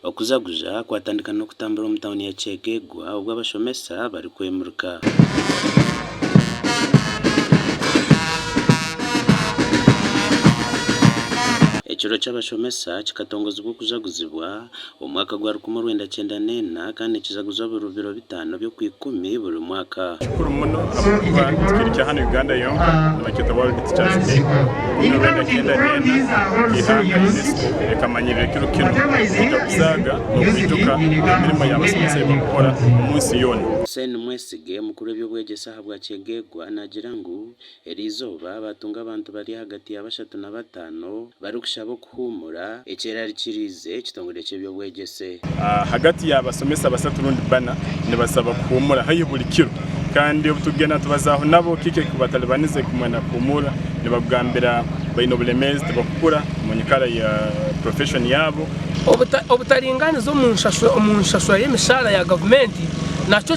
Okujaguza kwatandika n'okutambura omu tauni ya Kyegegwa obwo abashomesa barikwemurika. Ekiro ky'abashomesa kikatongozibwa okujaguzibwa omu mwaka gwa 1994 kandi nikijaguzwa buri biro bitaano by'Okwikumi buri mwaka. Kikuru muno ahabw'okuba tikiri kya hanu Uganda yonka, nibakyeta World Teachers Day. 1994 eihanga UNESCO ekamanyirira ekiro kinu kujaguzaaga n'okwijuka emirimo y'abasomesa ei barikukora omu nsi yoona. Hussein Mwesige, omukuru w'eby'obwegyese ahabwa Kyegegwa naagira ngu eriizooba baatunga abantu bari ahagati ya bashatu na bataano barikushaba okuhuumura, ekyerarikiriize ekitongore ky'eby'obwegyese. Ahagati y'abasomesa basatu rundi bbana nibasaba kuhuumura haihi buri kiro. Kandi obu turikugenda nitubazaaho nabo kiki ekikubatalibanize kumwenda kuhuumura, nibakugambira baine oburemeezi tibakukura omu nyikara ya profession yaabo. Obutaringaaniza omu nshashura y'emishaara ya gavumenti nakyo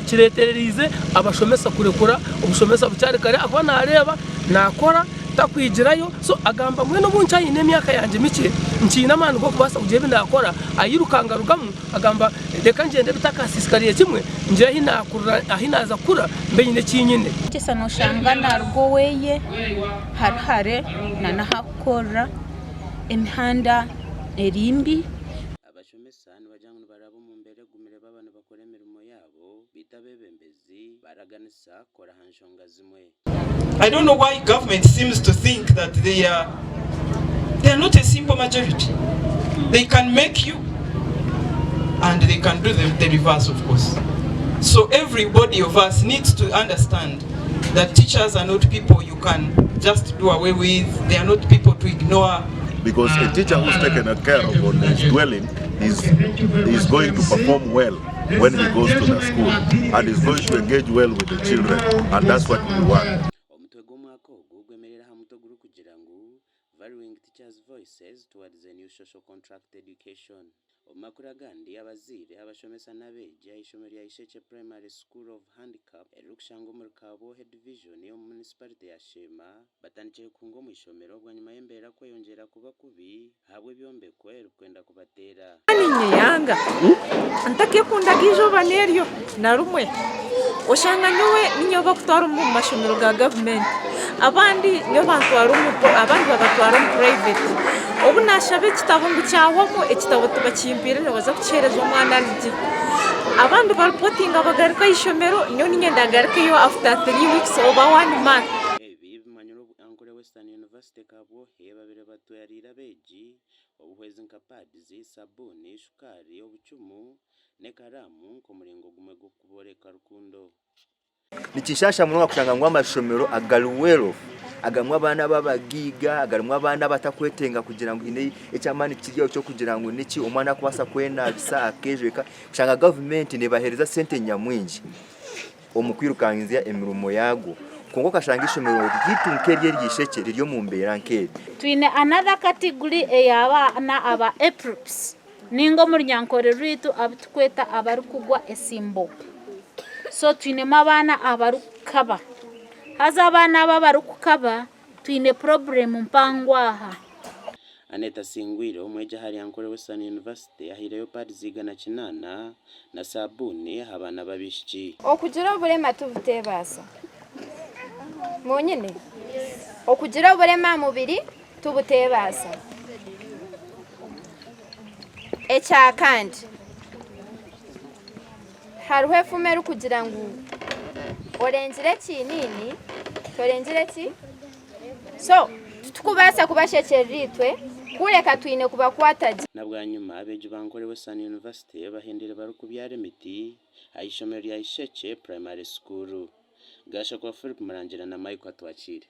kireetereize abashomesa kurekura obushomesa bukyari kare ahakuba naareeba naakora takwigirayo so agamba mbwenu obu nkyaine emyaka yangye mikye nkiine amaani g'okubaasa kugira ebi naakora airuka ngarugamu agamba reka ngyende bitakasiisikariire kimwe ngire ahi naakurira ahi naaza kukura mbe nyine eki nyine. Omukyesa noshanga naruga oweye hari hare nanahakukorera emihanda eri mbi. Abashomesa nibagira ngu nibaraba omu mbeera egumire baaba nibakora emirimo yaabo, beitu abeebembezi baaraganisa kukora aha nshonga zimwe. I don't know why government seems to think that they are they are not a simple majority. They can make you and they can do the, the reverse of course. So everybody of us needs to understand that teachers are not people you can just do away with. They are not people to ignore. Because a teacher who's taken care of on his dwelling is, is going to perform well when he goes to the school and is going to engage well with the children and that's what we want. Omutwe gw'omwaka ogu gwemereire aha mutwe ogurikugira ngu Valuing Teachers Voices Towards a New Social Contract Education. Omu makuru agandi, abazaire, abashomesa n'abeegi aha ishomero rya Ishekye Primary School of Handicap eririkushangwa omuri Kabwohe Division omu munisiparite ya Sheema batandikire kuhunga omu ishomero bwanyima y'embeera kweyongyera kuba kubi ahabw'ebyombeko ebirikwenda kubateera. Niinyeyanga ntakeekundaga eizooba n'eryo na rimwe. Oshanga nyowe niinye bakutwara omu mashomero ga gavumenti, abandi nibo bantwara omu abandi babatwara omu purayiveti. Obu naashaba ekitabo ngu kyahwamu, ekitabo tibakimpaire nibaza kukiheereza omwana ari gye. Abandi baripotinga bagaruka aha ishomero, nyowe niinye ndagarukeyo afuta tiri wiikisi oba wani manti. Ebi bimanyirwe obu Ankole Western University Kabwohe babire batwariire abeegi obuhwezi nka pads, sabuuni, shukaari, obucumu n'ekaraamu nk'omuringo gumwe gw'okubooreka rukundo. Nikinshaasha munonga kushanga ngu amashomero agari well off agarimu abaana b'abagaiga, agarimu abaana abatarikwetenga kugira ngu haine eky'amaani kiri aho ky'okugira ngu niki omwana arikubaasa kwenaabisa akeejweka, kushanga gavumenti neebaheereza sente nyamwingi omu kwirukangiza emirimo yaago. Kwonka okashanga eishomero ryaitu nk'eri ery'eishekye riri omu mbeera nk'eri. Twine another category ey'abaana aba epilepsy. Ninga omu runyankore rwaitu abu tukweta abarikugwa esimbo. So twinemu abaana abarikukaba. Haza abaana abo abarikukaba twine purobulemu mpango aha. Annet Asingwire, omwegi ahari Ankole Western University ahaireyo pads 108 na saabuuni aha baana b'abaishiki. Okugira oburema tibuteebaasa. Munyine? Okugira oburema aha mubiri tibuteebaasa. Ekya kandi, hariho efumu erikugira ngu orengire ekiiniini, torengire ki? So, titukubaasa kubashekyerera itwe, kureka twine kubakwata gye. Na bwanyima, abeegi ba Nkore Western University bahendeire barikubyara emiti aha ishomero rya Ishekye Primary School. Gashakwa Philip Murangira na Michael Atwakiire.